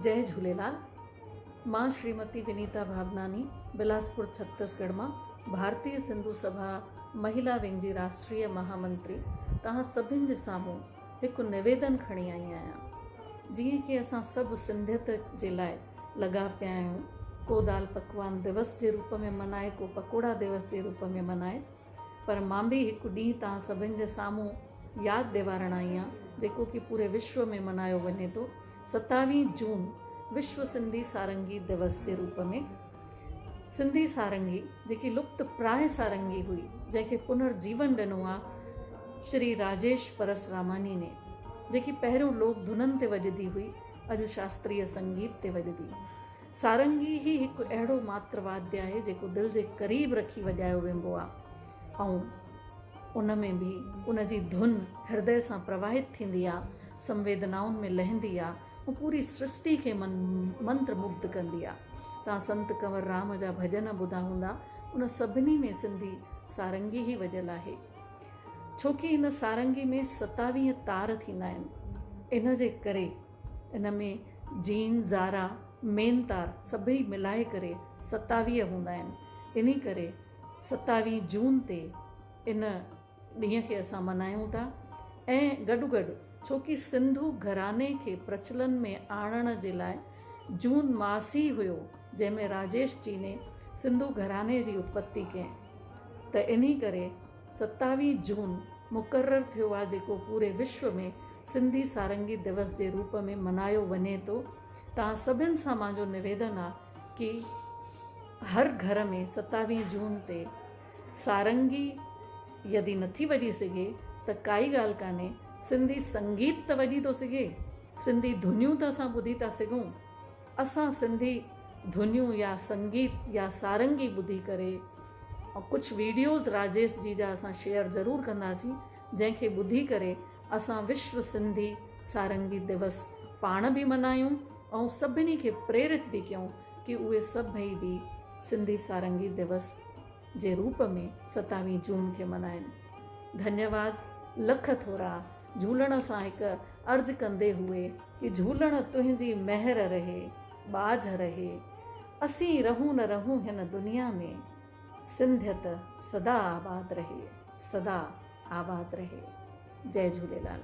جئي جهوليلال مان شريمتي ونيتا ڀاوناني بلاسپور ڇتيسڳڙهه مان ڀارتيه سنڌو سڀا مهلا ونگ جي راشٽريه مهامنتري توهان سڀن جي سامهون هڪ نويدن کڻي آئي آهيان جيئن ڪي اسان سڀ سنڌيت جي لاء لڳا پيا آهيون ڪو دال پڪوان دوس جي روپ ۾ منائي ڪو پڪوڙا دوس جي روپ ۾ منائي پر مان به هڪ ڏينهن توهان سڀن جي سامهون ياد ڏيوارڻ آئي آهيان جيڪو ڪي پوري وشو ۾ منايو وڃي ٿو ستاويهه جون وشو سنڌي سارنگي دوس جي روپ ۾ سنڌي سارنگي جيڪي لپت پراء سارنگي هئي جنهن کي پنر جيون ڏنو آ شري راجيش پرس راماني ني جيڪي پهريون لوڪ ڌنن تي وڄدي هئي اڄ شاستريه سنگيت تي وڄدي سارنگي ئي هڪ اهڙو ماتر واديه آهي جيڪو دل جي قريب رکي وڄايو وينبو آهي ۽ ان ۾ به ان جي ڌن هردي سان پرواهت ٿيندي آهي، سنويدنائن ۾ لهندي آهي ۽ پوري سرشٽي کي منتر مگڌ ڪندي آهي. توهان سنت ڪنور رام جا ڀڄن ٻڌا هوندا، ان سڀني ۾ سنڌي سارنگي ئي وڄيل آهي. ڇوڪي هن سارنگي ۾ 27 تار ٿيندا آهن، ان جي ڪري ان ۾ جين، زارا، مين تار سڀئي ملائي ڪري 27 هوندا آهن. انهي ڪري 27 جون تي ان ڏينهن کي اسان منايون ٿا ۽ گڏوگڏ ڇوڪي سنڌو گهراني کي پرچلن ۾ آڻڻ جي لاء جون ماس ئي هيو جنهن ۾ راجيش جي ني سنڌو گهراني جي اتپتي ڪئي ته انهي ڪري 27 جون مقرر ٿيو آ جيڪو پوري وشو ۾ سنڌي سارنگي دوس جي روپ ۾ منايو وڃي ٿو توهان سڀن سان مانجو نويدن آ ڪي هر گهر ۾ 27 جون تي سارنگي يدي نٿي وڄي سگهي ته ڪائي ڳالهه ڪانهي سنڌي سنگيت ته وڄي ٿو سگهي سنڌي ڌنيون ته اسان ٻڌي ٿا سگهون اسان سنڌي ڌنيون يا سنگيت يا سارنگي ٻڌي ڪري ۽ ڪجهه ويڊيوز راجيش جي جا اسان شيئر ضرور ڪنداسين جنهن کي ٻڌي ڪري اسان وشو سنڌي سارنگي دوس پاڻ به منايون ۽ سڀني کي پريرت به ڪيون ڪي اهي سڀئي به سنڌي سارنگي دوس جي روپ ۾ 27 جون کي منائين. ڌنيواد لک ٿورا جهولڻ سان هڪ عرض ڪندي هئي ڪي جهولڻ تنهنجي مهر رهي ٻاجهه رهي اسين رهون نه رهون هن دنيا ۾ سنڌيت سدا آباد رهي سدا آباد رهي جئي جهوليلال.